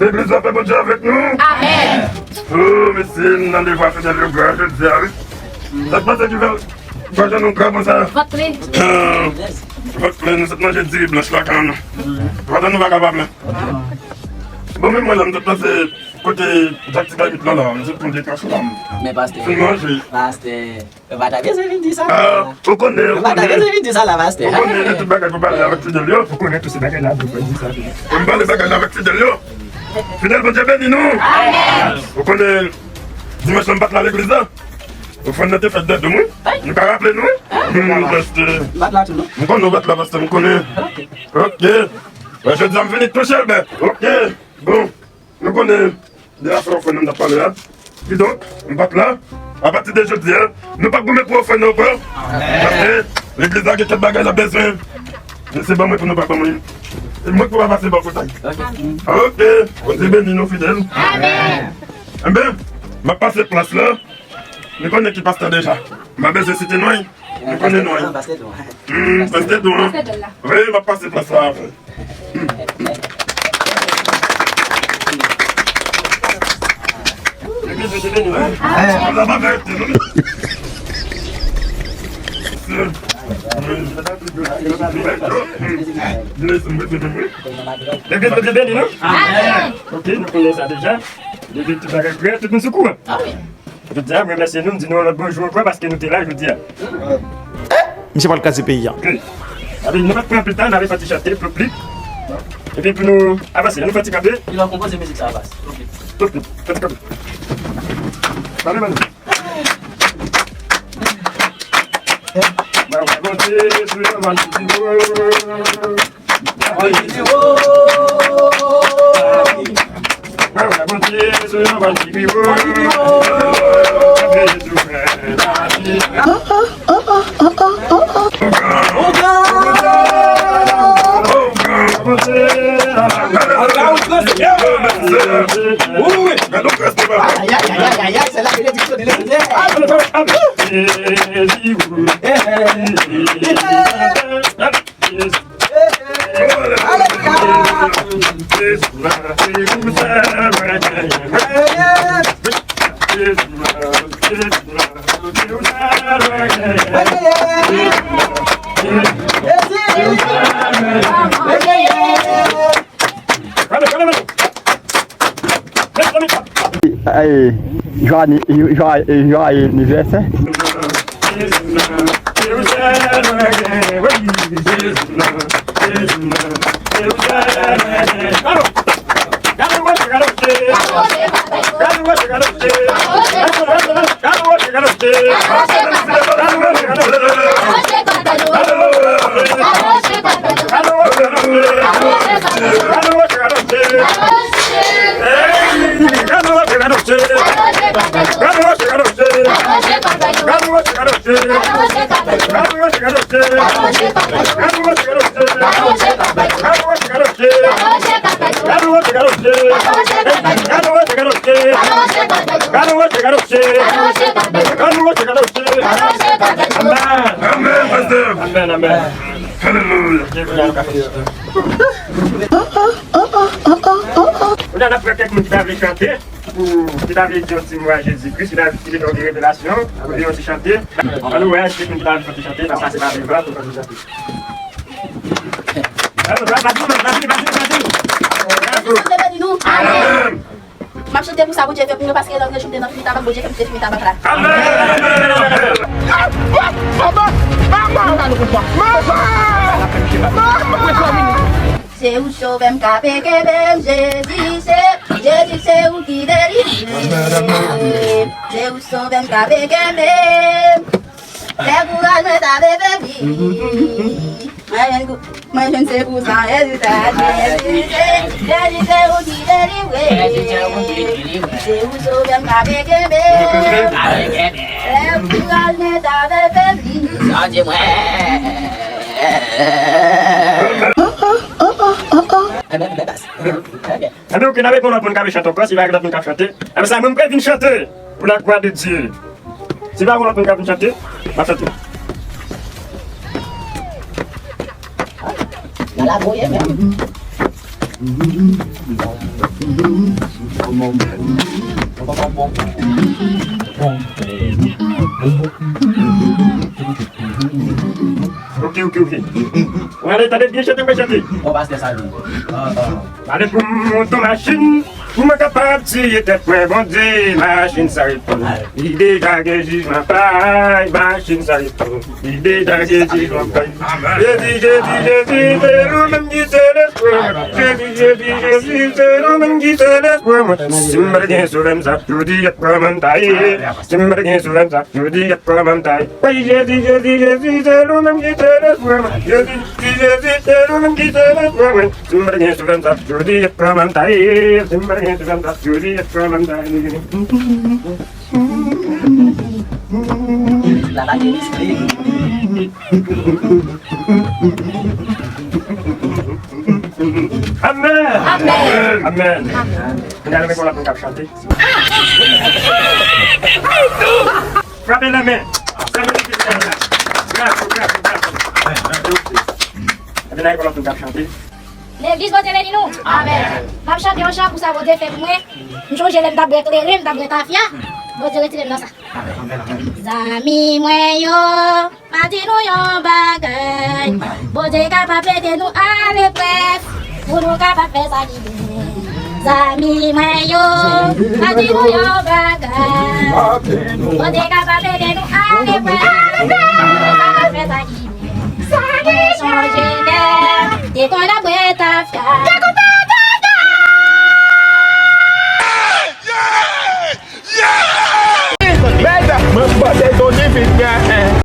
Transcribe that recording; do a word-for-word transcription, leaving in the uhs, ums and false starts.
Legliz la fè Bondye avèk nou. Amèn. Oh, mesye, n nan devwa fidèl yo gra jodi a, wi. Sa k pase ki fè gòj nou gra konsa? Vant li. Vant plen, nou sot manje diri blanch la, kan nou. Pandan nou pa kapab, men. Bon, men mwen la, m sot pase kote Jak Ti Babit la, la, m sot pran de kach la. Men pastè, fin manje. Pastè, ou pa ta bezwen vin di sa. Ah, ou konnen, ou konnen. Ou pa ta bezwen vin di sa la, pastè. Ou konnen, gen tout bagay pou pale avèk fidèl yo. Ou konnen tout se bagay la, pou di sa. Pou m pale bagay la avèk fidèl yo. Fidèl, Bondye beni nou. Amèn. Ou konnen, dimanch la, m pa t la legliz la. Ofrann nan te fèt dèdou, wi. Nou ka raple nou, wi. Hmm, pastè. M pa t la tou, non. M konnen ou pa t la, pastè, m konnen. Ok. Ok. Wè, jodi a, m vini touche l, men. Ok. Bon. Nou konnen de afè ofrann nan n ap pale a. Kidonk, m pa t la. Apati de jodi a, nou p ap goumen pou ofrann nan ankò. Paske legliz la gen kèk bagay l ap bezwen. Men se ban mwen pou nou pa ban mwen. E mwen pou pa pase bò kote. Ok. Bondye beni nou fidèl. Amèn. Enben, m ap pase plas la. Nou konnen ki pastè deja. M pa bezwen site non. Nou konnen non. Pastè Don. Hmm, pastè Don. Pastè Don la. Wi, m ap pase plas la avè. Legliz Bondye beni, wi. Amèn. Legliz Bondye beni, non? Amèn. Ok, nou konnen sa deja. Depi tout bagay prè, tout moun sou kouran. Amèn. Jodi a, m remèsye nou, m di nou yon lòt bonjou ankò paske nou te la jodi a. Misye pral kraze peyi a. Ok. Epi nou pa t pran anpil tan, n ale fè ti chante, plop plip. Epi pou nou avanse, ann nou fè ti kanpe. Li va konpoze mizik sa a, baz. Ok. Plop plip, fè ti kanpe. Pale ban nou. Mwen wè Bondye sou yon van ki pi wo. Ayayayayay, c'est la bénédiction de l'Éternel. Ay, jwa ni-, jwa, jwa, jwa anivèsè. Amèn, pastè. Amèn, amèn. Alelouya. Kounye a, n ap pran kèk moun ki ta vle chante, pou, ki ta vle di yon ti mo a Jezi Kris, ki ta, ki te fè yon ti revelasyon, oubyen yon ti chante. Ann nou wè, si kèk moun ki ta vle fè yon ti chante, n ap pase pa devan pou fè yon ti chante. Bravo, bravo, bravo, bravo, bravo, bravo. Bravo. Bondye beni nou. Amèn. M ap chante pou sa Bondye fè pou mwen, paske lè m chante nan fimi tabak, Bondye fè m kite fimi tabak la. Amèn. Mama! Mama! Mama! Mama! Se ou sove m, kanpe kenbe m, Jezi se, Jezi se ou ki delivre m. Se ou sove m, kanpe kenbe m. Lè kouraj mwen ta febli. Mwen jwenn kou-, mwen jwenn se pou sa rezilta. Jezi se, Jezi se ou ki delivre. Se ou sove m, kanpe kenbe m. Lè kouraj mwen ta febli. Bondye mwen. Enben, enben, bas. Enben. Enben, ok, n ap ede yon lòt moun k ap chante ankò, si pa gen lòt moun k ap chante. Enben, sa mwen, m previn chante pou la gloire de Dieu. Si pa gen lòt moun k ap vin chante, m ap chante. Nan la voye menm. Ok, ok, ok. Ou ale, tande byen chante, mwen chante. Bon, pastè, salut. Pale pou m, moto machin, pou mwen kapab tiye tèt mwen, Bondye, machin sa reponn. Li deja gen jijman pay, machin sa reponn. Li deja gen jijman pay. Jezi, Jezi, Jezi, se ou menm ki se lespwa mwen. Jezi, Jezi, Jezi, se ou menm ki se lespwa mwen. Si m pa t gen souvè m sa, jodi y ap kòmann taye. Si m pa t gen souvè m sa, jodi y ap kòmann taye. Wi, Jezi, Jezi, Jezi, se ou menm ki se lespwa mwen. Jezi, Jezi, Jezi, se ou menm ki se lespwa mwen. Si m pa t gen souvè m sa, jodi y ap kòmann taye. Si m pa t gen souvè m sa, jodi y ap kòmann taye. Amèn! Amèn! Amèn! Amèn! Amèn! Frape nan men. Bravo, bravo, bravo. Legliz, Bondye beni nou. Amèn. M ap chante yon chan pou sa Bondye fè pou mwen. M chonje lè m t ap bwè kleren, m t ap bwè tafya. Bondye retire m nan sa. Zanmi mwen yo, m a di nou yon bagay. Bondye kapab ede nou aleprèv pou nou kapab fè sa ki byen. Zanmi mwen yo, m a di nou yon bagay. Bondye kapab ede nou